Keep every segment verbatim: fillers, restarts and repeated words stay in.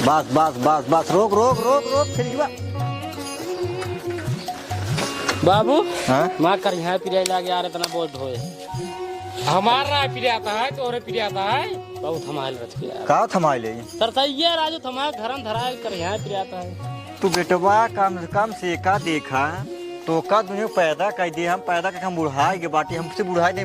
बस, बस, बस, बस, रोक, रोक, रोक, रोक, फिर जुआ। बाबू, हाँ? मार कर यहाँ पिराई लाग यार, इतना बोझ ढोए। हमार ना पिराता है, तोहरे पिराता है। बहुत थमाइल रच के यार। का थमाइल है? सर, सही है, राजू, थमाइल घरन धराइल कर यहाँ पिराता है। तू बेटवा कम से कम से का देखा, तो का दुनिया पैदा कर दे, हम पैदा करके हम बुढ़ाए के बाटी, हमसे बुढ़ाए दे,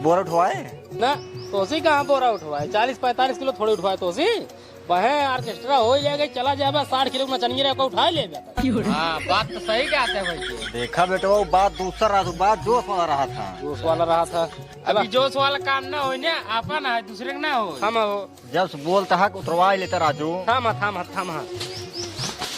बोरा उठवाए? ना, तोसी कहाँ बोरा उठवाए? चालीस पैंतालीस किलो थोड़े उठवाए तोसी। वहे orchestra हो जाएगा, चला जाबा, साठ किलो नचनिया रहे, को उठा ले जाता। हाँ, बात तो सही कहते हैं भाई। देखा बेटवा, वो बात दूसरा रहा, तो बात जोश वाला रहा था। जोश वाला रहा था। अभी जोश वाला काम ना होई ना, आपन है, दूसरे के ना होई। हम हो। जब से बोलता है, उतरवा ही लेता राजू। थामा, थामा, थामा।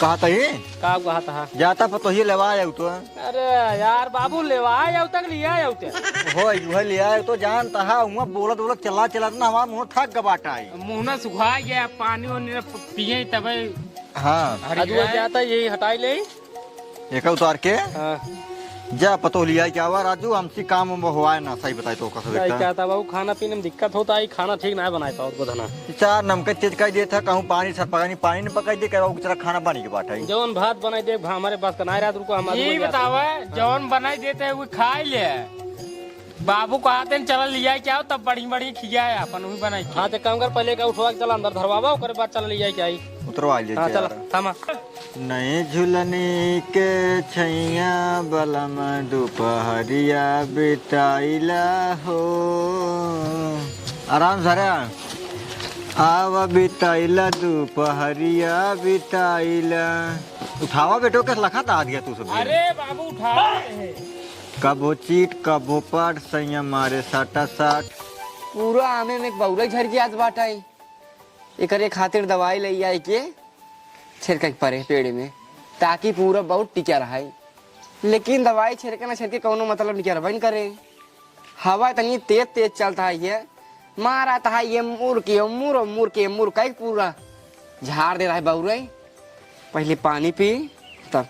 कहा तही? का कहा था? जाता पर तो ही लेवा आया तो। अरे यार बाबू, लेवा आया तक लिया आया ते। हो, वह लिया आया तो जानता है, वहाँ बोलत बोलत चला चला ना, हमारा मुँह थक गबाटा है। मुँह ना सुखा गया, पानी वानी ना पिए तबे। हाँ। हरी अदुआ जाए। जाता यही हटाई ले। एक उतार के। हाँ। जा पतो लिया क्या हुआ राजू, हमसे काम में हुआ है ना, सही बताए तो कसम सही बेटा। कहता बाबू, खाना पीने में दिक्कत होता है, खाना ठीक ना बनाए पाओ गोधना। चार नमक तेज कर देता, कहूँ पानी सर पकानी, पानी न पकाई दे, कहो बेचारा खाना बनी के बात है। जवन भात बनाई दे, भा-, हमारे पास का ना रात रुको, हम आदमी ये जाते हैं। बतावा, जवन बनाई देते हैं, वो खा ही ले। बाबू कहते हैं, "चला लिया के आओ, तब बड़ी बड़ी खिया है, अपन वही बनाई के।" हाँ, तो काम कर, पहले का उठवा के चला अंदर धरवावा, ओकरे बाद चला लिया के आई। उतरवा लीजिए हाँ, चला, यार। थामा। नए झुलनी के छैया बलम दुपहरिया बिताइला हो। आराम से, अरे। आवा बिताइला दुपहरिया बिताइला। उठावा बेटो, कस लखा तात गया तू सब। अरे बाबू, उठा। कबो चीट, कबो पाट, सैया मारे साटा साट। पूरा आमे में एक बौरा झर गया आज बाटा है। एकरे खातिर दवाई ले आए के छिड़के के परे पेड़ में, ताकि पूरा बहुत टिका रहे। लेकिन दवाई छिड़के ना छिड़के कौनो मतलब निकलबे न करे। हवा इतनी तेज तेज चलता है ये, मारत है ये मुर के मुर, मुर के मुर, कई पूरा झाड़ दे रहा है बौरे। पहले पानी पी, तब।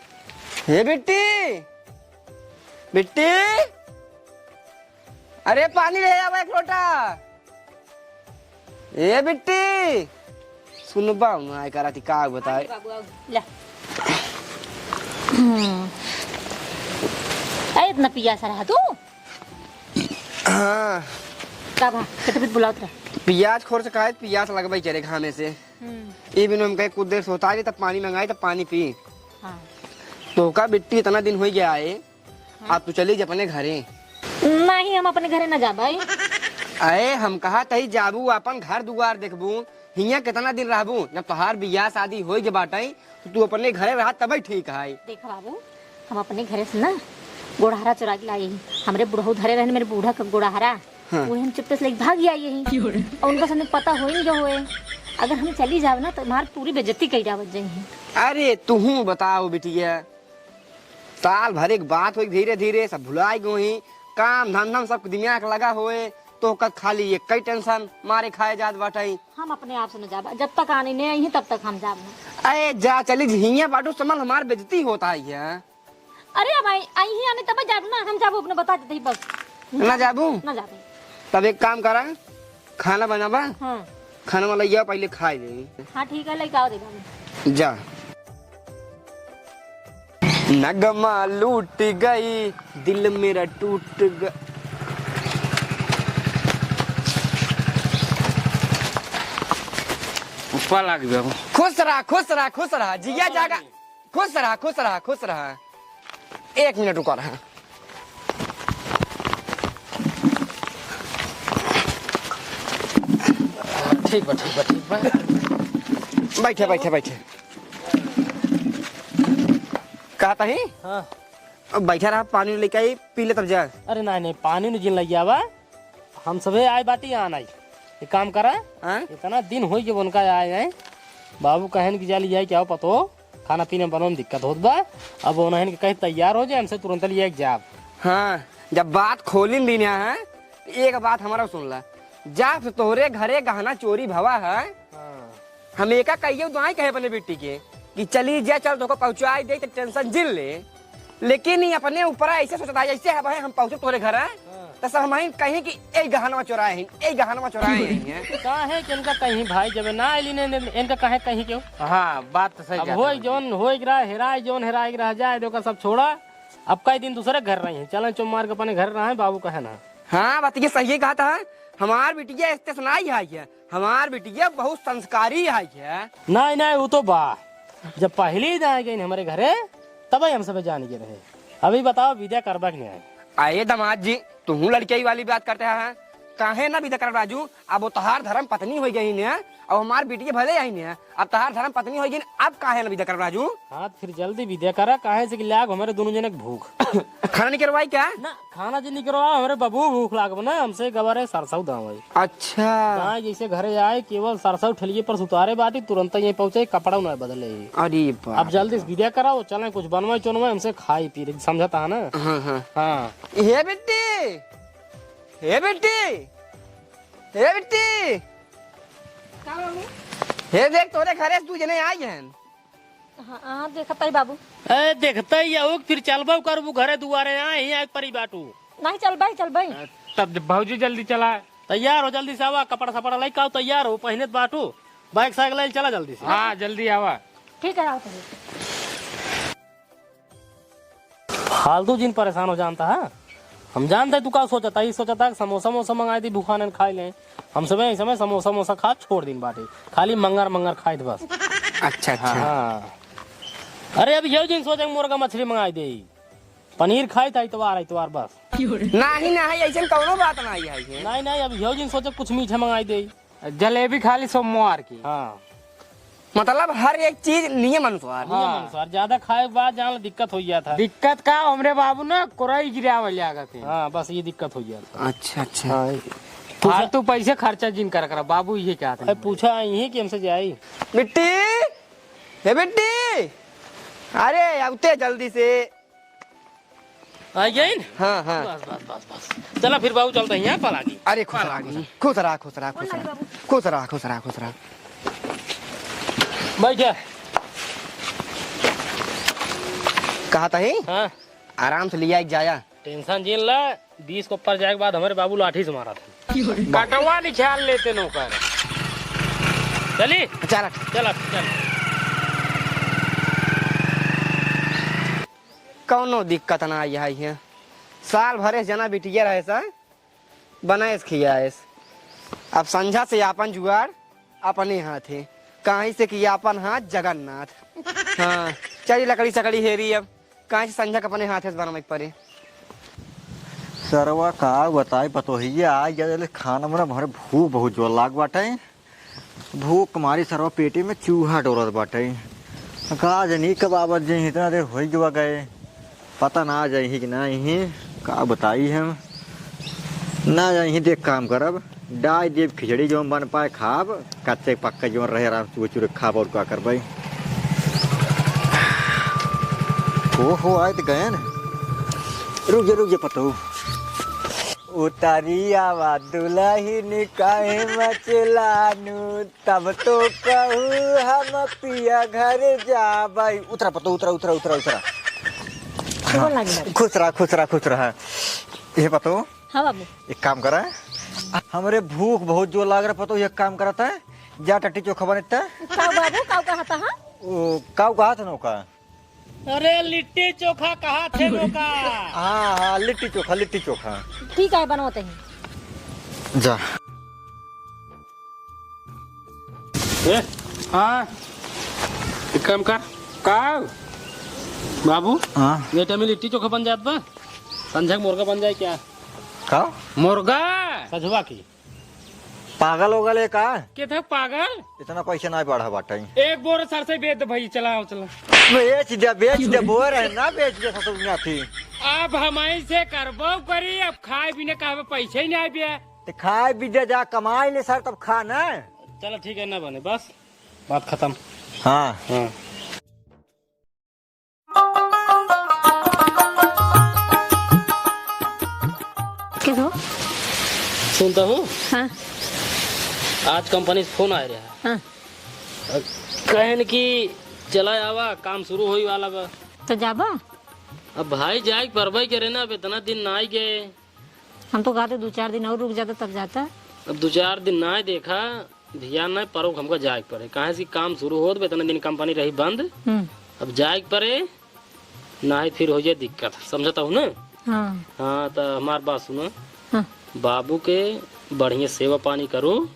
हे बिट्टी, बिट्टी, अरे पानी ले आवा एक लोटा। ए बिट्टी, सुनबा ना, एकरा ती का बताए। हाँ बाबू, आओ, ले। हम्म। अरे इतना पियासा रहा तू? हाँ। का भा? कितने बुलावत रहा? पियास खोर से काहे पियास लगबे करे घामे से। हम्म। ई बिनु हम कहे कुछ देर सोता जी, तब पानी मंगाई, तब पानी पी। हाँ। तो का बिट्टी इतना दिन हो गया है, हाँ। अब तू चली जा अपने घरे। नहीं, हम अपने घरे ना जाबे। अरे, हम कहा तही जाबू, अपन घर दुआर देखबू, हियाँ कितना दिन रहबू? जब तोहार बियाह शादी होई के बाटे, तो तू अपने घरे रहा, तबे ठीक है। देख बाबू, हम अपने घरे से ना गोड़हरा चुरा के लाई। हमरे बुढ़ऊ धरे रहन, मेरे बूढ़ा का गोड़हरा, हाँ। वही हम चुपचाप से लेके भाग आई यही। और उनका सामने पता होई न जो होए, अगर हम चली जाब ना, तो हमार पूरी बेइज्जती कई जावत जाई। अरे, तुहू बताओ बिटिया, साल भर एक बात होई, धीरे धीरे सब भुलाई गई। काम धंधा में सब दिमाग लगा होए, तो ओकर खाली एक कई tension मारे खाए जात बाटे। हम अपने आप से न जाबा, जब तक आने नहीं आई हैं, तब तक हम जाब ना। अरे जा चली, हियाँ बाटू समझ, हमार बेइज्जती होता है ये। अरे अब आई, आई ही आने तब जाब ना, हम जाबो अपने बता देते ही बस। ना जाबू? ना जाबे। तब एक काम करा, खाना बनाबा? हाँ। खाना वाला या पहले खाए ले। हाँ ठीक है, लेके आओ दे बाबू। जा। नगमा लूट गई, दिल मेरा टूट ग-, ऊपर लाग गया वो। खुश रहा, खुश रहा, खुश रहा, जिया जागा। खुश रहा, खुश रहा, खुश रहा। एक मिनट रुका रहा। ठीक बा, ठीक बा, ठीक बा। बैठे, बैठे, बैठे। कहता ही? हाँ। अब बैठा रहा, पानी लेके आई, पी ले तब जा। अरे नहीं, नहीं, पानी नहीं जिन लग जावा। हम सभे आए बाटी यहाँ नहीं। एक काम करा, हाँ? इतना दिन होई जब उनका आए हैं। बाबू कहन कि जा लिया के आओ पतो, खाना पीने में बनों में दिक्कत होत बा। अब उन्हें के कहीं तैयार हो जाए, हमसे तुरंत लिया के जाब। हाँ, जब बात खोलिन दिन यहाँ है, एक बात हमारा सुन ला। जब से तोहरे घरे गहना चोरी भवा है, हाँ। हम एका कहियो तो आई कहे अपने बेटी के कि चली जा, चल तोको पहुँचाई दे, तो tension जिन ले। लेकिन ये अपने ऊपर ऐसे सोचता है, जैसे है भाई हम पहुँचे तोहरे घर है, हाँ। त सब हमहिन कहीं कि ए गहनवा चोराए हैं, ए गहनवा चोराए हैं। काहे कि इनका कहीं भाई जब ना आइली ने, ने, इनका काहे कहीं क्यों? हाँ, बात तो सही अब कहत होई है। जौन होई गिरा, हेराई जौन हेराई गिरा जाए, देखो सब छोड़ा। अब कई दिन दूसरे घर रही हैं, चलें चुप मार के अपने घर रहे, बाबू कहे ना। हाँ, बात ये सही कहत है। हमार बिटिया ऐसे से नाहीं है, हमार बिटिया बहुत संस्कारी है। नाहीं, नाहीं, वो तो बा, जब पहली दाएं गई हमरे घरे, तबही हम सब जान के रहे। अभी बताओ, विदा करबा कि नाहीं? अरे दामाद जी, तुहूँ लड़कियाई वाली बात करते हैं, काहे ना विदा करब राजू? अब वो तोहार धर्म पत्नी होइ गई ने, अब हमार बिटिया भले आई ने, अब तोहार धर्म पत्नी होइ गई ने, अब काहे ना विदा करब राजू? हाँ, तो फिर जल्दी विदा करा, काहे से कि लाग हमरे दोनों जने के भूख। खाना निकरवाई क्या? ना, खाना जी निकरवा, हमरे बाबू भूख लागब ना, हमसे गवारे सरसों दावई। अच्छा। दाएं जैसे घरे आए, केवल सरसों ठेलिए पर सुतारे बाटी, तुरंत यहीं पहुँचे, कपड़ा ना बदले। अरे बाप अब जल्दी रे। से विदा कराओ, चलें कुछ बनवाई चुनवाई, हमसे खाई पी, समझता है ना? हाँ, हाँ। हाँ। हे बिट्टी, हे बिट्टी, हे बिट्टी। का बाबू? हे देख, तोरे घरे से दू जने आई हैं। हाँ, हाँ, देखत हई बाबू। ए, देखत हई, यहू के फिर चलबो करबू घरे दुआरे, आ, हियाँ एक परी बाटू। नहीं, चलबई, चलबई। तब भौजी जल्दी चला। तैयार हो, जल्दी से आवा, कपड़ा सपड़ा लइके आओ, तैयार हो, पहिनत बाटू, बाइक साइकिल लइके चला जल्दी से। हाँ, जल्दी आवा। ठीक है, आओ तनी। फालतू जिन परेशान हो जानता है। हम जानते तू का सोचता है, ई सोचता है कि समोसा मोसा मंगाई दी, भुखानन खाई लें। हम सब यही समय समोसा मोसा खा छोड़ दिन बाटे, खाली मंगर मंगर खाइत बस। अच्छा, अच्छा। हाँ। अरे अब यही जिन सोचे मुर्गा मछली मंगाई दे, पनीर खाइत इतवार इतवार बस। नहीं, नहीं, ऐसन कौनो बात नहीं है ये। नहीं, नहीं, अब यही जिन सोचे कुछ मीठा मंगाई दे। जलेबी खाली सोमवार की। हाँ। मतलब हर एक चीज नियम अनुसार। नियम हाँ। अनुसार। ज्यादा खाए के बाद जान लो दिक्कत हो गया था। दिक्कत का, हमरे बाबू ना कोरई गिरावे लागत है। हाँ, बस ये दिक्कत हो गया था। अच्छा, अच्छा। हाँ, ये फालतू पैसे खर्चा जिन कर करा, बाबू ये क्या अरे था? पूछा यही कि हमसे जाई। बिट्टी, हे बिट्टी, अरे अबते जल्दी से। आ गई न? हाँ, हाँ। बस, बस, बस, बस। चला फिर बाबू चलते हैं, यहाँ पलागी। अरे खुश रहा, खुश रहा, खुश रहा, खुश रहा, खुश रहा, खुश रहा। बैठ जा। कहा तही? हाँ। आराम से लिया एक जाया। टेंशन जिन ला, बीस के ऊपर जाए के बाद हमरे बाबू लाठी से मारा था। कटवा निकाल लेते नौकर। चली? चला। चला, चल। कौनो दिक्कत ना आई है, है। साल भरे जना बिटिया रहे सा, बनाएस खियाएस। अब संझा से आपन जुगाड़ अपने हाथे, काहे से कि आपन हाथ जगन्नाथ। हाँ, चली लकड़ी सकड़ी हेरी अब, काहे से संझा के अपने हाथे से बनवे के पड़े। सरवा का बताई, पतोहिया आ गया, खाना बना, भरे भूख बहुत जोर लाग बाटे। भूख मारी सरवा पेटे में चूहा डोरत बाटे। का जनी कब आवत जे, इतना देर होई गवा गए, पता ना आ जाई कि ना ही, का बताई हम। ना जाई, देख काम करब, डाई देब खिचड़ी जौन बन पाए खाब, कच्चे पक्के जौन रहे आराम से चूरे चूरे खाब और का करबे। ओहो, आए तो गए न। रुक जा, रुक जा पतोहू। उतारी आवा दुलहिन काहे मचलानू, तब तो कहू हम पिया घर जाबई। उतरा पतोहू, उतरा, उतरा, उतरा, उतरा। गोर लागी बाबू। खुश रहा, खुश रहा, खुश रहा। ये पतोहू, हाँ बाबू। एक काम करा, हमरे भूख बहुत जोर लाग रहा पतोहू, एक काम करत है, जा टट्टी चोखा बनता। काऊ बाबू, काऊ कहता है? ओ, काऊ कहत है नौका? अरे लिट्टी चोखा कहा थे नौका? हाँ, हाँ, लिट्टी चोखा, लिट्टी चोखा। ठीक है, बनवाते हैं। जा। ए, हाँ, एक काम कर। का? बाबू, हाँ। ये टाइम में लिट्टी चोखा बन जात बा? संझा के मुर्गा बन जाए क्या? का? मुर्गा। सजवा की। पागल हो गए का? के था पागल? इतना पैसा ना बढ़ा बाटे। एक बोर सरसों बेच दे भाई, चलाओ, चला। बेच दे, बेच दे, बोर है ना, बेच दे ससुर नाती। अब हम ऐसे करबो करी, अब खाए पीने का हमें पैसे ही नहीं आए बे। ते खाए भी दे जा, कमाई ले सर, तब खा ना। चलो ठीक है, ना बने, बस बात खत्म। हाँ। हाँ। के हो? सुनता हूँ। हाँ। आज कंपनी से फोन आए रहा। हाँ। कहन कि चला आवा, काम शुरू होई वाला बा। तो जाबा? अब भाई जाए परबे करे ना, अब इतना दिन ना आई गए। हम तो कहते दो चार दिन और रुक जाता तब जाता। अब दो चार दिन ना देखा, ध्यान ना परो हमका जाए के पड़े, काहे से काम शुरू होत बा, इतना दिन कंपनी रही बंद। हम्म। अब जाए के पड़े, ना ही फिर हो जाए दिक्कत, समझता हूँ ना? हाँ। हाँ, तो हमार बात सुनो। हाँ। बाबू के बढ़िया सेवा पानी करो,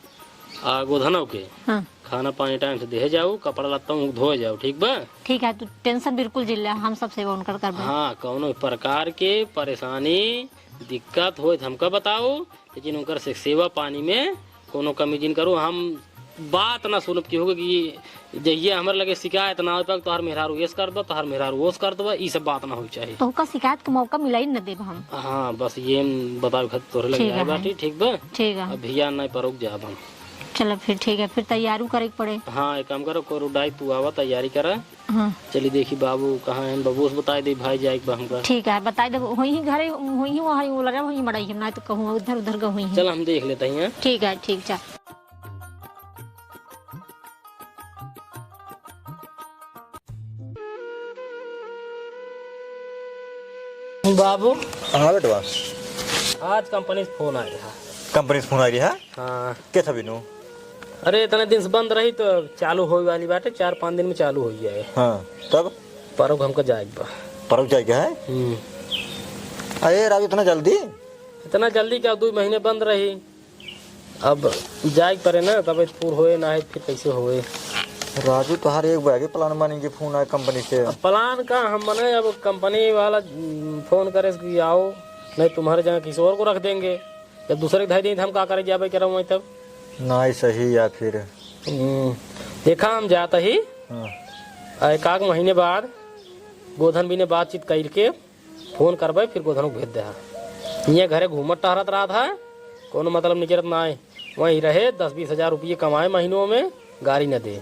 आ गोधनव के हाँ। खाना पानी टाइम से दे जाओ, कपड़ा लत्ता उनको धोए जाओ, ठीक बा? ठीक है, तू टेंशन बिल्कुल जिन ले, हम सब सेवा उनकर करबे। हाँ, कौनो प्रकार के परेशानी, दिक्कत होए तो हमका बताओ, लेकिन उनकर से सेवा पानी में कोनो कमी जिन करो। हम बात ना सुनब कि होगा कि जहिया हमरे लगे शिकायत ना हो पाए, तोहर मेहरारू एस कर दो, तोहर मेहरारू ओस कर दो, ई सब बात ना हो चाहे। तोहका शिकायत के मौका मिला ही न देब हम। हाँ, बस ये बतावे खातिर तोहरे लगे ठीक आए है। बाटी, ठीक बा? ठीक है। अब भिया नहीं परोक जाब हम। चलो फिर ठीक है, फिर तैयारू करे के पड़े। हाँ, एक काम करो, कोरू डाई तू आवा, तैयारी करा। हाँ। चली देखी बाबू कहाँ हैं, बाबू से बताई दे भाई जाए के बा हमका। ठीक है, बताई दे, वहीं घरे, वहीं, वहीं, वो लगा, वहीं मड़ाई हम, ना तो कहूँ इधर उधर का हुई है। चल हम देख लेते हैं। ठीक है, ठीक, चल। बाबू। हाँ बेटवा। आज कंपनी से फोन आया है। कंपनी से फोन आ रही है? हाँ। के था बिनू? अरे, इतने दिन से बंद रही तो चालू होए वाली बाटे, चार पाँच दिन में चालू हो जाए। हाँ, तब? परोक हमका जाए के बा। परोक जाए के है? हम्म। अरे राजू, इतना जल्दी? इतना जल्दी क्या, दो महीने बंद रही, अब जाए के पड़े ना, तब पूर होए ना है, फिर कैसे होए? राजू, तोहार एक बार भी प्लान मानेंगे, फोन आए कंपनी से। अब प्लान का हम मने, अब कंपनी वाला, हम्म, फोन करे कि आओ, नहीं तुम्हारे जगह किसी और को रख देंगे। जब दूसरे के धई दें, तो हम का करे जाबे, कह रहा हूँ मैं तब। नहीं, सही या फिर। हम्म, देखा, हम जाता ही। हाँ। आ, एक आध महीने बाद गोधन भी ने बातचीत करके फोन करबे, फिर गोधन को भेज दे। ये घरे घूमत टहरत रहत है, कोनो मतलब निकरत ना है। वहीं रहे, दस बीस हजार रुपये कमाए महीनों में, गारी न दे।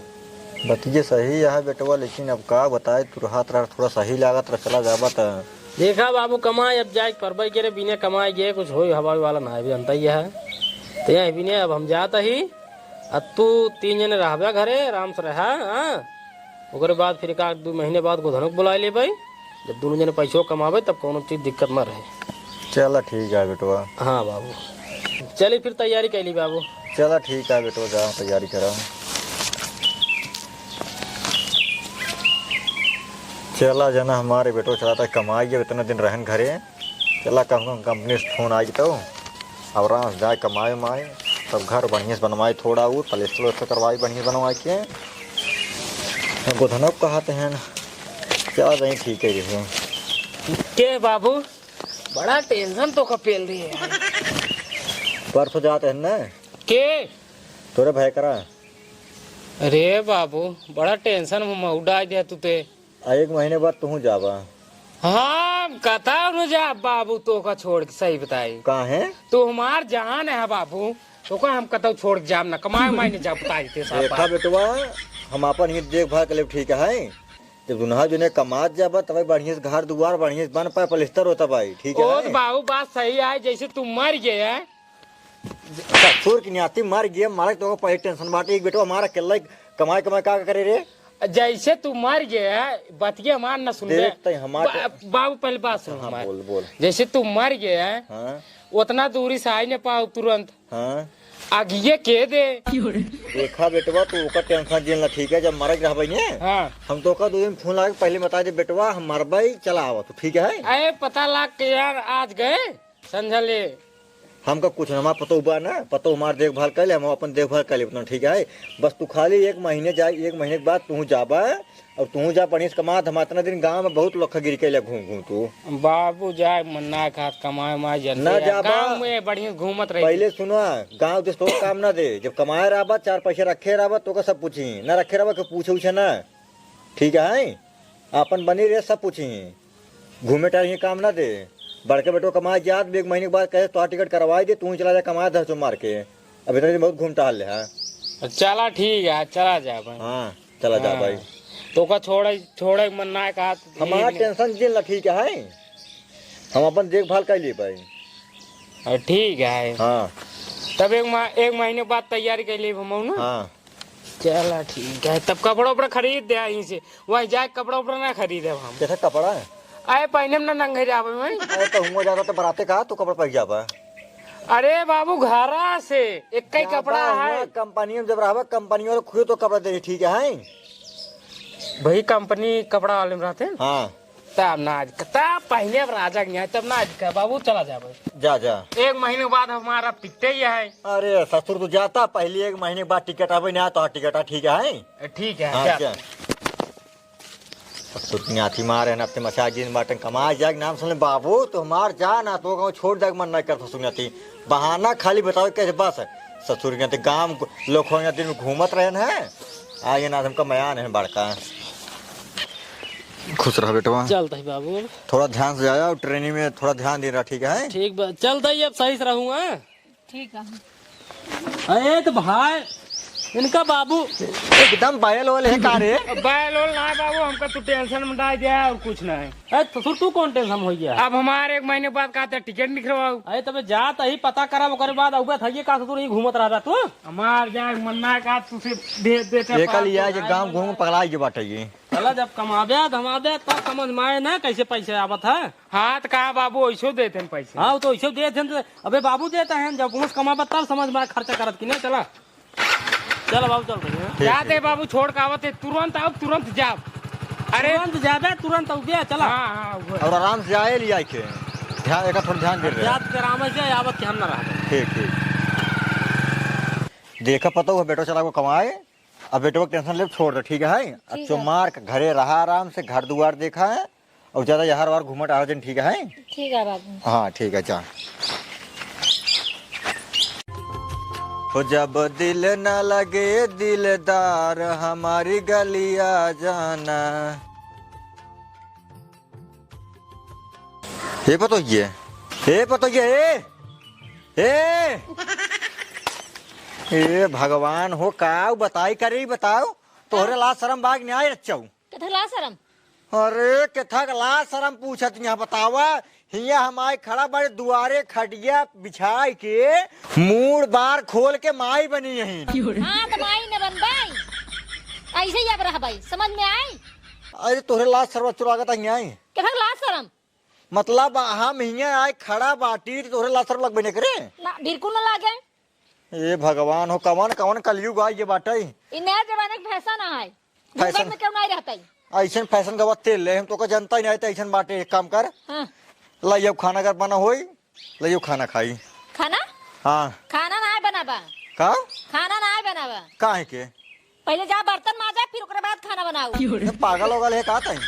बतिये सही है बेटवा, लेकिन अब का बताए, तू रहत रह, थोड़ा सही लागत रह, चला जाबा त। देखा बाबू, कमाए अब जाए के परबे के रे, बिना कमाए गए कुछ होई हवाई वाला ना, अभी अंता ही है। तो यह बिने अब हम जाता ही, अब तू तीन जने रहबे घरे, आराम से रहा, हाँ। ओकरे बाद फिर एक आध दू महीने बाद गोधनो के बुलाए लेबे, जब दोनों जने पैसो कमाबे तब कोनो चीज दिक्कत ना रहे। चला ठीक है बेटवा। हाँ बाबू, चली फिर तैयारी कैली बाबू। चला ठीक है बेटवा, जाओ तैयारी करो। चला जना हमारे बेटवा, चला तक कमाई, अब इतना दिन रहन घरे। चला कहूँ कंपनी से फोन आई तो अब आराम से जाए कमाए उमाए, तब घर बढ़िया से बनवाए, थोड़ा और प्लास्टर व्लास्टर करवाए बढ़िया बनवाए के। गोधनव कहते हैं ना, क्या जाए, ठीक है रहे। के बाबू, बड़ा टेंशन तो का पेल रही है। परसों जाते हैं ना। के? तोरे भाई करा। अरे बाबू, बड़ा टेंशन में महू डाल दिया तू ते। आ एक महीने बाद तू जाबा। हम कतौ न जाब बाबू, तोका छोड़ के, सही बताई। काहे? तू हमार जान है बाबू, तोका हम कतौ छोड़ के जाब ना, कमाए मायने जाब, बताई ते साफ देखा बात। बेटवा, हम आपन ही देखभाल कर लेब, ठीक है? जब दुनहा जने कमात जाबा, तब बढ़िया से घर दुआर बढ़िया से बन पाए, पलस्तर होता भाई, ठीक है? ओ तो बाबू, बात सही है, जैसे तू मर गया है, ससुर की नाती मर गए, मारे तो पहले टेंशन बाटे। एक बेटवा हमारा अकेला ही कमाए, कमाए का करे रे? जैसे तू मर गए, बतिया हमार न सुन बे। देख, तै हमार बा-, बाबू, पहले बात सुन हाँ, हमार। बोल, बोल। जैसे तू मर गए, हाँ। उतना दूरी से आई न पाओ तुरंत। हाँ। आगिए के दे। देखा बेटवा, तू ओकर टेंशन जिन ला, ठीक है? जब मरे के रहबे ने, हाँ। हम तोका दो दिन फोन लगा के पहले बता दे, "बेटवा, हम मरबे, चला आवा तू, ठीक है?" अरे पता लाग के यार, आज गए, समझ ले। हमका कुछ ना, हमार पतोह बा ना, पतोह हमार देखभाल कर ले, हम अपन देखभाल कर ले उतना, ठीक है? बस तू खाली एक महीने जा, एक महीने के बाद तू जाबा, और तू जा बढ़िया से कमा, हम इतना दिन गाँव में बहुत लोग गिर के ले घूम, घूम तू। बाबू जाए मन ना खात, कमाए माए जन ना दे, जाबा। गाँव में बढ़िया घूमत रही। पहले सुना, गाँव देश तो काम ना दे, जब कमाए रहबा, चार पैसे रखे रहबा, तो का सब पूछी, ना रखे रहबा, के पूछे उछे ना, ठीक है? आपन बनी रहे, सब पूछी। घूमे टहले काम ना दे। बड़के बेटो कमाए जात, एक महीने के बाद कहे, "तोहार टिकट करवाई दे, तू ही चला जा कमाए धर चो मार के।" अब इतना दिन बहुत घूम टहल ले, हाँ। चला ठीक है, चला जा भाई। हाँ, चला जा हाँ। भाई। तो का छोड़े, छोड़े के मन ना कहा, हमार यही टेंशन जिन ला, ठीक है? हम अपन देखभाल कर लिए भाई। अरे ठीक है। हाँ। तब एक मा-, एक महीने बाद तैयारी कर लिए हम ना। हाँ। चला ठीक है, तब कपड़ा उपड़ा खरीद दे यहीं से, वहीं जाए कपड़ा उपड़ा ना खरीदे हम। कैसा कपड़ा है? आए पहने में ना नंगे जावे मैं। अरे तो हुआ जाता तो बराते का, तू कपड़ा पहन जाबा। अरे बाबू, घरा से एक ही ज्यादा कपड़ा हुआ है। कंपनी में जब रहबा, कंपनी वाले खुद तो कपड़ा दे, ठीक है? भाई, कंपनी कपड़ा वाले में रहते हैं। हाँ। तब ना आज, तब पहले अब राजा के यहाँ, तब ना आज का बाबू, चला जा भाई। जा, जा। एक महीने बाद हमारा टिकटे ही है। अरे ससुर, तू जाता पहले एक महीने बाद टिकट आवे ना, तो टिकट है, ठीक है? ठीक है, हाँ, जा। जा। ससुर की नाती मारे ना, अपने मसाज दिन बाटन कमाए जाए, नाम सुने बाबू, तो हमार जा ना, तो गाँव छोड़ जाए, मन नहीं करता सुनती। बहाना खाली बताओ कैसे, बस। ससुर के नाती गाँव लोग हो, दिन में घूमत रहे हैं, आगे ना हमका मयान है बड़का। खुश रह बेटवा। चलत ही बाबू। थोड़ा ध्यान से जाया और ट्रेनिंग में थोड़ा ध्यान दे रहा, ठीक है? ठीक बा, चलत ही, अब सही से रहूँगा। ठीक है। अरे तो भाई, इनका बाबू एकदम बैल वैल है का रे? बैल वैल ना बाबू, हमका तू टेंशन में डाल दिया है और कुछ नहीं। अरे ससुर, तू कौन टेंशन हो गया? अब हमारे एक महीने बाद कहते टिकट निकलवाओ। अरे तबे जात ही पता करब, ओकरे बाद अउबे थइये का ससुर, यहीं घूमत रहबे तू? हमार जाए मन ना का तुसे भेज देते ये कल पाँच सौ ये आज ढाई गाँव सौ घूम पगला ये बाटे ये। चला, जब कमाबे, धमाबे, तब समझ में आए ना, कैसे पैसे आवत है। हाँ, तो कहा बाबू, ऐसो देते हैं पैसे। हाँ, वो तो ऐसो देते हैं, तो अबे बाबू देते हैं, जब उनसे कमाबे, तब समझ में आए, खर्चा करत कि नहीं। चला, चल बाबू, चल रही है। ठीक, जाते ठीक। बाबू, छोड़ के आवत है, तुरंत आओ, तुरंत जाओ। अरे तुरंत जाबे, तुरंत आओ, चला। हाँ, हाँ, वो। और आराम से आए लिया के। ध्यान, एक थोड़ा ध्यान दे रहे हैं। जात के आराम से आवत के हम ना रहबे। ठीक, ठीक। देखा, पता हुआ बेटो चला को कमाए। अब बेटवा के टेंशन ले छोड़ दे, ठीक है? अब ठीक है। चुमार के घरे रहा, आराम से घर दुआर देखा है, और ज्यादा यहाँ वार घूमट आ दिन, ठीक है? ठीक है बाबू। हाँ, ठीक है, जा। हो जब दिल ना लगे दिलदार, हमारी गलिया जाना। हे पतोहिए, हे पतोहिए, हे, हे। ए भगवान हो, का बताई करी, बताओ। तोहरे लाज शरम बाग न्याय रच्चऊ। केथा लाज शरम? अरे, केथा के लाज शरम पूछत यहाँ बतावा। हियाँ हम आए खड़ा बड़े दुआरे खटिया बिछाई के, मूड़ बार खोल के माई बनी यहीं। हाँ, तो माई न बनबाई, ऐसे ही अब रहबाई, समझ में आई? अरे, तोहरे लाज शरम चुरागत है यहाँ। केथा के लाज शरम? मतलब, हम हियाँ आए खड़ा बाटी, तो तोहरे लाज शरम लगबे नहीं करे? ना, बिल्कुल ना लागे। ए भगवान हो, कवन, कवन कलयुग आ ये बाटे। ई नया जमाने के फैशन है। फैशन। घूंघट में क्यों नहीं रहता है? ऐसन फैशन गवा तेल ले, हम तो का जनता ही नहीं, तो ऐसन बाटे, एक काम कर। हाँ। लाइयो खाना अगर बना होई, लाइयो खाना खाई। खाना? हाँ। खाना ना बनाबा। का? खाना ना बनाबा। काहे के? पहले जा बर्तन माजा, फिर ओकरे बाद खाना बनाओ। ये पागल होगल है का तई?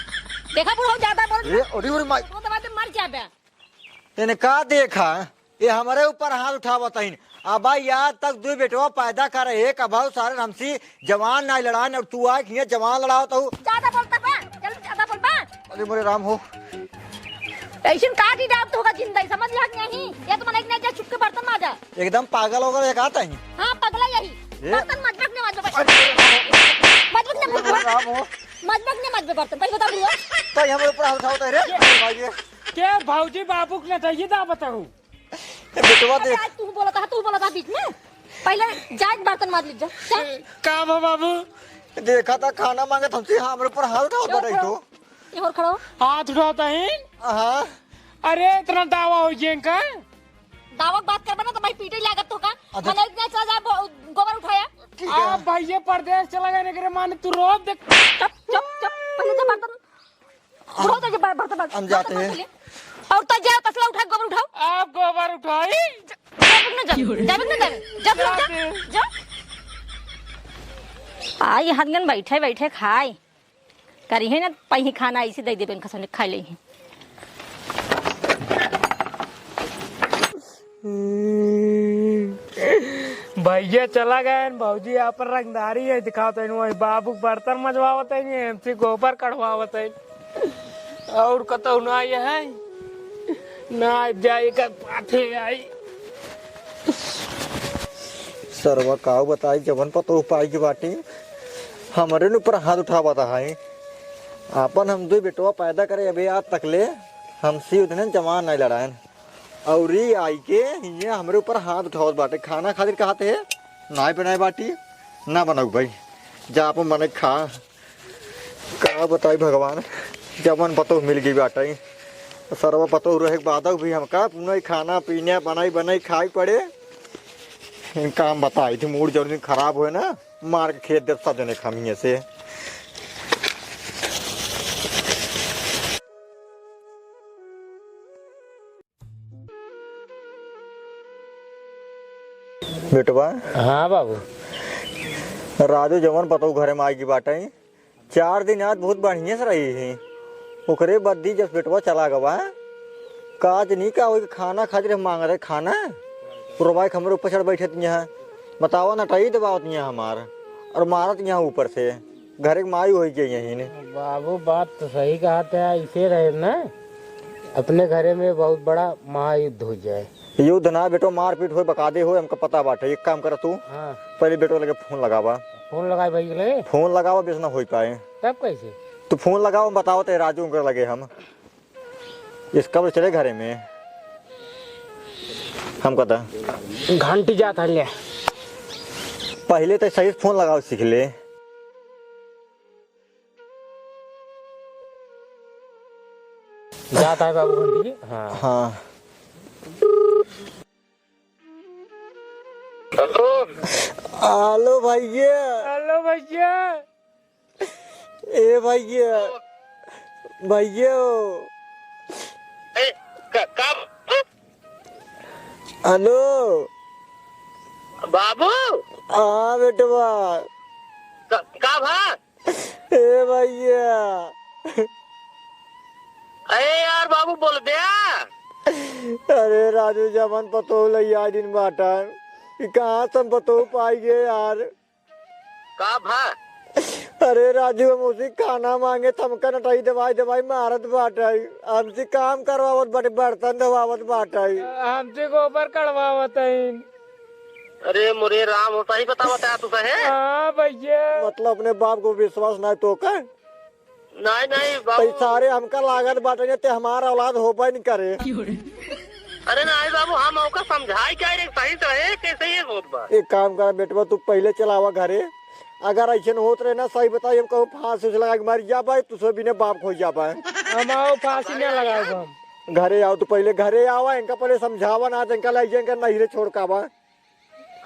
देखा बुढ़ऊ ज्यादा बोल। ए, ओरी, ओरी माई। वो दबा दे, मर जाबे। इने का देखा? ये हमरे ऊपर हाथ उठावत हईन। अब आज तक दुई बेटवा पैदा करे, एक अभाव सारे हमसी जवान नाई लड़ान, और तू आए कि ये जवान लड़ावत हऊ। ज्यादा बोलता बा, चल ज्यादा बोल बा। अरे मोरे राम हो। ऐसन काटी डाल तो होगा जिंदा ही, समझ लिया कि नहीं? ये तो मने एक नहीं जा, चुप के बर्तन माजा। एकदम पागल होगल है का तई? हाँ, पगला यही। ए? बर्तन मजबक ने मजबक। अरे मजबक ने अरे मजबक। राम हो। मजबक ने मजबक बर्तन, पहले बता बुआ। तो हमरे ऊपर हाथ उठावत है रे, भाई ये। के भौजी बाबू के नटैये दा बताऊ। ए, बेटवा अरे देख। आज तू बोला था, तू बोला था बीच में। पहले जाए बर्तन माज लीजिए। चल। का भा बाबू? देखा था खाना मांगत हमसे, हमरे ऊपर हाथ उठावत क्यों बाटे उठाओ? तो। ये और खड़ा हो। हाथ उठावत है? हाँ। अरे इतना दावा हो गया इनका? दावा के बात करबा ना तो भाई पीटे लागत तो का? अच्छा। मने इतना चला जा गो-, गोबर उठाया। ठीक है। आप भैया परदेश चला गए ना, माने तू रोज देख। चुप, चुप, चुप। पहले तो बर्तन उठाओ तो ये बर-, बर्तन, बर्तन, हम जाते बर्तन हैं। ले। और तो जाओ, तसला उठा, गोबर उठाओ। आप गोबर उठाई। जाबे ना जाबे, जाबे ना जाबे, जाबे ना जाबे, जाते हैं। जा। आई हदगन बैठे बैठे खाए। करी है ना, पही खाना ऐसे दे देबे, इनका सामने खा ले। भैया चला गए, भौजी यहाँ पर रंगदारी है, दिखावत है, वही बाबू बर्तन मजवावत है, हमसे गोबर कढ़वावत है, और कतौ ना ये है, ना जाए का पाथे आई। सरवा काऊ बताई, जवन पतोह पाई के बाटे, हमरे न ऊपर हाथ उठावत है। आपन हम दुई बेटवा पैदा करे, अबे आज तक ले हमसे उतने जवान नहीं लड़ायन। और ई आई के हियाँ हमरे ऊपर हाथ उठावत बाटे। खाना खातिर कहत है, नाय बनाए बाटी, ना बनाऊ भाई, जा आपन बने खा। का बताई भगवान, जवन पतोह मिल गई बाटे, सरवा पतोह रहे के बादउ भी हमका पुनः खाना पीना बनाई बनाई खाई पड़े। इनका हम बताई थी, मूड जौन दिन खराब होए ना, मार के खेद देब सब जने खामिए से। बेटवा। हाँ बाबू। राजू जवन पतोह घरे में आइगी बाटइ, चार दिन आज बहुत बढ़िया से रही ही। ओकरे बद्दी जब बेटवा चला गवा, काज नहीं का होई, खाना खातिर मांग रहे खाना, पुरवाई के हमरे ऊपर चढ़ बैठत यहाँ, बतावा नटई दबावत यहाँ हमार, और मारत यहाँ ऊपर से। घरे के माई होइ गई यहीं ने। बाबू, बात तो सही कहत है, ऐसे रहे ना, अपने घरे में बहुत बड़ा महायुद्ध हो जाए। युद्ध ना बेटो, मारपीट होए, बकादे होए, हमका पता बाटे। एक काम कर तू, हाँ। पहले बेटो लगे फोन लगावा। फोन लगाए भाई के लगे? फोन लगावा, बेस ना होइ पाए। तब कैसे? तू फोन लगावा, बतावा ते राजू उनके लगे हम। इसका बस चले घरे में। हम कहता। घंटी जात है ले। पहले तो सही से फोन लगावा सीख ले। जात है बाबू घंटी। हाँ। हाँ। हेलो। हेलो भैया। हेलो भैया। ए भैया। भैया हो। ए, का, का? हेलो। बाबू। हाँ बेटवा। का, का भा? ए भैया। अरे यार बाबू, बोल बे। अरे राजू, जवन पतोह लइया दिन बाटन, ई कहाँ से हम पतोह पाई गे यार? का भा? अरे राजू, हम उसी खाना मांगे, त हमका नटई दबाई दबाई मारत बाटइ। हमसे काम करवावत बाटे, बर्तन धोवावत बाटइ। हमसे गोबर कढ़वावत हइन। अरे मोरे राम, हो सही बतावत है तू सहे? हाँ भैया। मतलब अपने बाप को विश्वास ना तो का? नहीं, नहीं, बाबू। तई सारे हमका लागत बाटे जे ते हमार औलाद होबे न करे। अरे नहीं बाबू, हम ओका समझाई क्या रे, सही से रहे, कैसे ये होत बा? एक काम कर बेटवा, तू पहले चलावा घरे। अगर ऐसे न होत रहे ना, सही बताई, हम कहूँ फांसी से लगा के मर जाबे, तू सब बिना बाप खो जाबे। हम आओ फांसी ना लगाओ हम। घरे आओ, तू पहले घरे आवा, इनका पहले समझावा ना, इनका ले इनका नहिरे छोड़ का बा।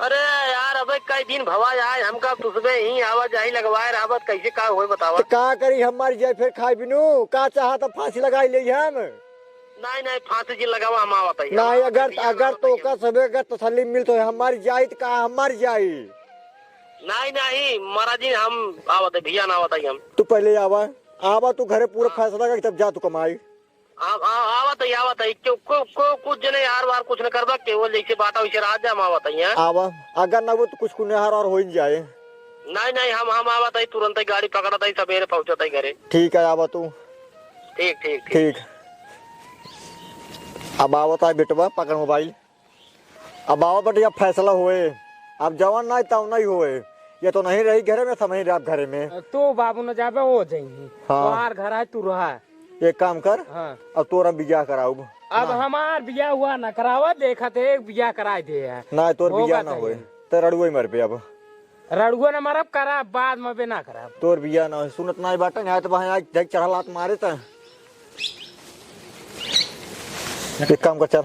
अरे यार, अबे कई दिन भवा जाए, हमका तुसबे ही आवा जाही लगवाए रहबत, कैसे का होए बतावा? तो का करी, हम मर जाए फिर खाए बिनू, का चाहत अब फांसी लगाई ले हम? नहीं, नहीं, फांसी जिन लगावा, हम आवत ही, हम नहीं, आवत अगर, ही, अगर तो का सबे अगर तसल्ली मिलत हो, हम मर जाई तो का हम मर जाई? नहीं, नहीं, मरा जी, हम आवत है, भैया ना आवत है हम। तू पहले आवा, आवा तू घरे पूरा फैसला करके तब जा तू कमाई। आ, आ, आवत है, आवत है। क्यों, को, को, कुछ जने यार वार कुछ न करबा, केवल जैसे बाटा वैसे रात जा, हम आवत है, हैं? आवा, अगर ना वो तो कुछ कुनेहार और हो ही जाए। नहीं, नहीं, हम, हम आवत है, तुरंत ही गाड़ी पकड़त है, सवेरे पहुँचत है घरे। ठीक है, आवा तू। ठीक, ठीक, ठीक। ठीक। अब आवत है बेटवा, पकड़ मोबाइल। अब आवा बेटी, अब फैसला होए, अब जवन नाहीं तवन नाहीं होए, ये तो नहीं रही घरे में, समझ रहे आप घरे में। तू बाबू न जाबे, वो जाइही। हाँ। तोहार घर है, तू रहा। एक काम कर, हाँ। अब तोरा बियाह कराउब। अब ना। हमार बियाह हुआ ना करावा, देखत है, एक बियाह कराए दे है। ना, तोर होगा बियाह ना तो होए, ये। तो रड़ुआ ही मरबे अब। रड़ुआ न मरब, करा बाद में बे ना करब। तोर बियाह ना होए, सुनत नाहीं बाटे, नाहीं तो वहाँ आज देख चढ़ा लात मारे त। एक काम कर, चल।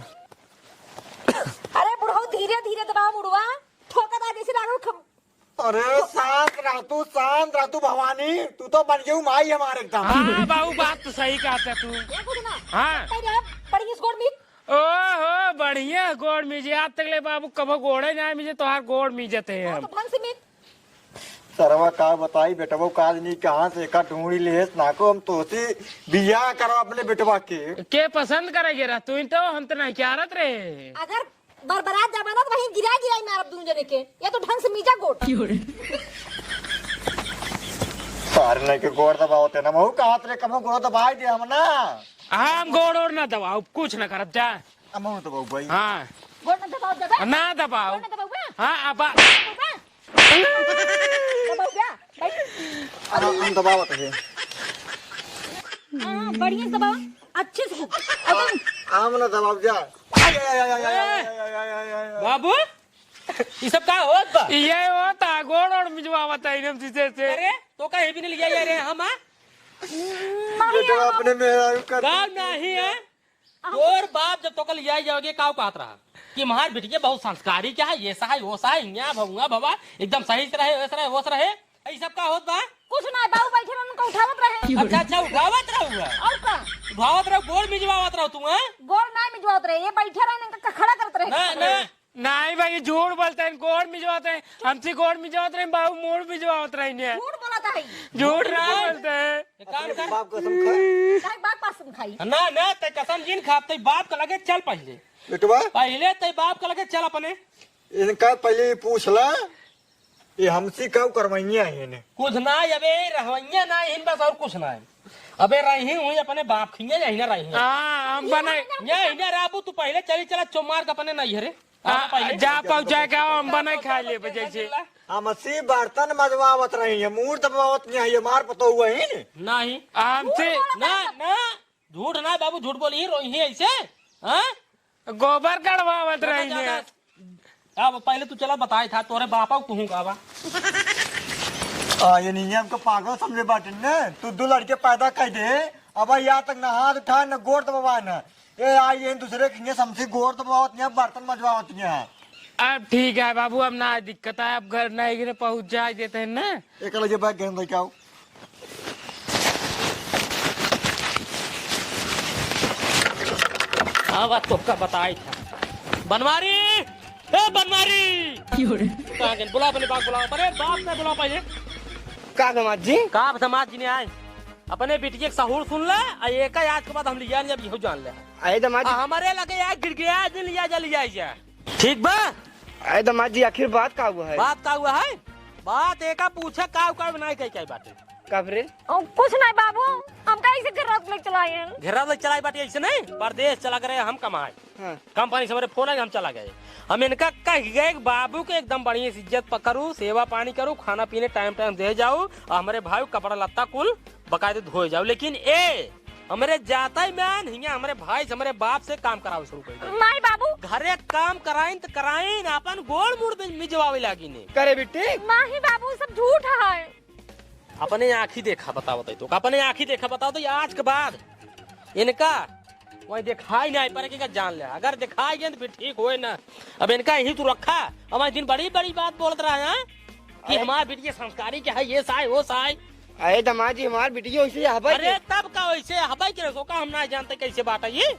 अरे बुढ़ऊ, धीरे धीरे दबाव मुड़वा, ठोकत आ जैसे लागल खम- अरे शांत रह तू, शांत रह तू भवानी, तू तो बन गई माई हमारे एकदम। हाँ बाबू, बात तो सही कहत है तू। ए बुढ़ना, हाँ। कह दे, पड़ी इस गोड़ में। ओहो, बढ़िया गोड़ मीजे। आज तक ले बाबू कभो गोड़े ना मीजे, तोहार गोड़ मीजत है हाँ, हम। तो ढंग से मीज। सरवा का बताई बेटवा, काज नहीं कहाँ से का ढूंढी लेस ना को, हम तोसे बियाह करो अपने बेटवा के। के पसंद करेगे रह तू तो, हम तो नहीं क्यारत रहे। अगर बरबरात जमाना तो वहीं गिरा गिरा मारब दून जने के, या तो ढंग से मीजा गोड़। सारे नहीं के गोड़ दबावते ना, महू कहत रे कभो गोड़ दबाई दे हम ना। हम गोड़ ओड़ ना दबाओ, कुछ ना करब जा। अमऊ दबाऊ भाई। हाँ। गोड़ ना दबाओ, दबा। ना दबाओ। गोड़ ना दबाओ, बा। हाँ, अब बा। दबाओ, बा। दबाओ, बा। भाई। हम, हम दबावत है। हाँ, बढ़िया से दबाओ। अच्छे से। एकदम। आम ना दबाओ जा। आय, आय, आय, आय, आय, आय, आय, आय, आय, आय, आय। बाबू, ये सब का होत बा? ये होता, गोड़ ओड़ मिजवावत है एकदम शीशे से। अरे, तो का हेवी नहीं लिया यार, हम, हाँ? बेटा, अपने मेहरारू कर गाँव नहीं है। तोर बाप जब तोका लियाई जाओगे, काउ कहत रहा कि हमार बिटिया बहुत संस्कारी क्या है, ये सा है, वो सा है, हियाँ भवुआ भवा, एकदम सही से रहे, वैसे रहे, वो से रहे। ई सब का होत बा? कुछ ना, बाबू बैठे रहे, उनका उठावत रहे। अच्छा, अच्छा, उठावत रहुआ। और का? उठावत रहो, गोड़ मिजवावत रहो तू, हैं? गोड़ ना मिजवावत रहे, ये बैठे रहे, इनका खड़ा करत रहे। ना, ना। नहीं भाई, ये झूठ बोलते हैं, गोड़ मिजवाते हैं, हमसे गोड़ मिजवाते हैं, बाबू मूड़ मिजवावत रहे हैं। झूठ बोलत है। झूठ ना बोलते हैं। एक काम कर। बाप कसम खा। काहे बाप कसम खाई? ना, ना, ते कसम जिन खा, ते बाप के लगे चल पहिले। बेटवा। पहिले ते बाप के लगे चल अपने। इनका पहिले ये पूछ ला, ये हमसे काउ करवइया है ने? कुछ ना, अबे रहवइया ना है, बस और कुछ ना है। अबे रही हुई अपने बाप खिया, यही ना रही है। हाँ, हम बने। यही ना रहबू, तू पहिले चली चला चुमार के अपने नहीं हरे। हाँ, पहिले। जा पहुँचा के आओ, हम बना खा लेबे जैसे। हमसे बर्तन मजवावत रही है, मूड़ दबावत नहीं है, ये मार पतो हुआ ही नहीं। नहीं। हमसे। ना, ना, झूठ ना बाबू, झूठ बोली, रोई ही ऐसे, हाँ? गोबर कड़वावत रही है। अब पहिले तू चला बताए था, तोरे बापा को कहूँ का बा? आ, ये नहीं हमको पागल समझे बाटे न, तू दो लड़के पैदा कर दे, अब यहाँ तक न हाथ उठा, न गोड़ दबावा न। ए, आई ये दूसरे के लिए समझी गोड़ दबावत नहीं, बर्तन मजवावत नहीं। अब ठीक है बाबू, अब ना दिक्कत है, अब घर नहीं गिरे पहुँच जाए देते हैं ना। एक लगे बैग गहन लेके आओ। हाँ, बात तो का बताई था। बनवारी, ए बनवारी। क्यों रे? कहाँ गए? बुला अपने बाप, बुला अपने बाप ने बुला पहिले। का दामाद जी? का दामाद जी ने आए? अपने बिटिया के सहूर सुन ले, आ एका आज के बाद हम लिया नहीं, अब यहू जान ले। अरे दामाद जी। आ हमरे लगे यार गिर गया, आज लिया जा, लिया जा। ठीक बा? अरे दामाद जी, आखिर बात का हुआ है? बात का हुआ है? बात एका पूछे, का उकाड़ बनाए, कई, कई बाटे। का रे? ओ, कुछ नहीं बाबू, हम कहीं से घेरा ले चलाए हैं। घेरा ले चलाए बाटे ऐसे नहीं, परदेश चला गए हम कमाए। हाँ। कंपनी से हमरे फोन आए, हम चला गए। हम इनका कह गए कि बाबू के एकदम बढ़िया से इज्जत प-, करू, सेवा पानी करू, खाना पीने टाइम टाइम दे जाऊ, और हमरे भाई को कपड़ा लत्ता कुल बकायदे धोए जाओ, लेकिन ए, हमरे जाता ही मैन हियां हमरे भाई से, हमरे बाप से काम करावे शुरू कर दे। नहीं बाबू। घरे काम कराइन त कराइन, अपन गोड़ मुड़ मिजवावे लागी ने। करे बिट्टी। नहीं बाबू, सब झूठ है। अपने आँखी देखा बतावत है तो, अपने आँखी देखा बतावत है, आज के बाद इनका वहीं दिखाई नहीं पड़े कि का जान ले, अगर दिखाई गए तो फिर ठीक होए ना। अब इनका यहीं तू रखा, अब दिन बड़ी बड़ी बात बोलत रहा है कि अरे। हमार बिटिया संस्कारी क्या है, ये साय, वो साय। अरे दामाद जी, हमार बिटिया वैसे हबे अरे के। तब का वैसे हबे के रसो का हम ना जानते कैसे बात है ये।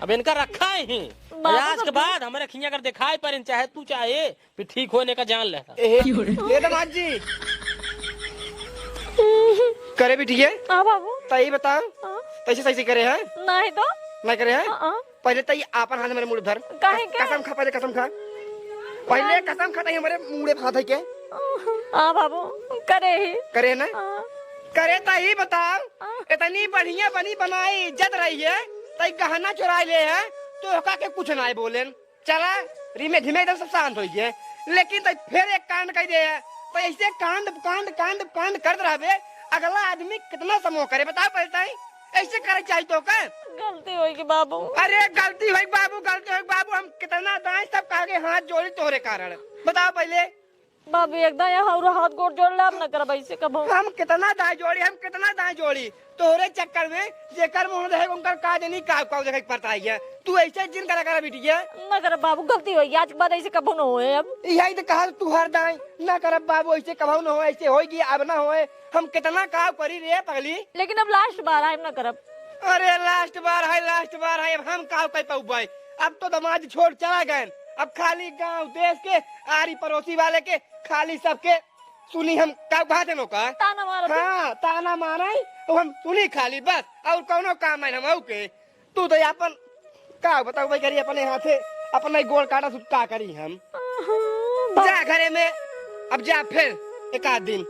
अब इनका रखा है ही। बाबू आज के तो बाद हमारे खिया अगर दिखाई पड़े, चाहे तू चाहे, फिर ठीक होने का जान ले। ए, ए दामाद जी। करे बिटिया। हाँ बाबू। तई बताओ। हाँ। तैसे सही से करे है? नहीं तो। नहीं करे है? हाँ, हाँ। पहले तई आपन हाथ हमारे मुड़े धर। काहे के? कसम खा, पहले कसम खा। पहले हाँ। कसम खा, तई हमारे मुड़े हाथ है के? हाँ बाबू, करे ही। करे ना? हाँ। करे तई बताओ। हाँ। इतनी बढ़िया बनी बनाई, इज्जत रही है, तई गहना चुराई ले है, तो ओका के कुछ ना बोलेन। चला, धीमे धीमे एकदम सब शांत होइ गए। लेकिन तई फिर एक कांड कह दे है। तो ऐसे कांड, कांड, कांड, कांड करत रहबे, अगला आदमी कितना समूह करे, बताओ पहले तई। ऐसे करे चाहिए तो का? गलती होई गई बाबू। अरे गलती होई बाबू, गलती होई बाबू, हम कितना दाएं सब कह के हाथ जोड़ी तोहरे कारण। बताओ पहले। बाबू एकदम यहाँ और हाथ गोड़ जोड़ ले, अब न करब ऐसे कबो। हम कितना दाएं जोड़ी, हम कितना दाएं जोड़ी। तोहरे चक्कर में जेकर मुंह देखे उनकर का जनी का, का देखे के पड़ता है ये। तू ऐसे जिन करा करा बिटिया। न करब बाबू, गलती होई गई, आज के बाद ऐसे कबो न होए अब। यही तो कहा तू हर दाएं, न करब बाबू, ऐसे कबो न होए, ऐसे होई गई, अब न होए। हम कितना का करी रे पगली। लेकिन अब लास्ट बार आए, न करब। अरे लास्ट बार है, लास्ट बार है, अब हम का कर पाउबे? अब तो दामाद छोड़ चला गए, अब खाली गांव देश के आरी पड़ोसी वाले के खाली सबके सुनी हम का कहा देनो का? ताना मारत। हाँ, ताना मारे, अब हम सुनी खाली बस, और कौनो काम नहीं हम आऊ के। तू तो अपन का बताओ भाई, करी अपने हाथे, अपने गोड़ काटा सुत का करी हम। आहा, बाप। जा घरे में, अब जा फिर एक आध दिन।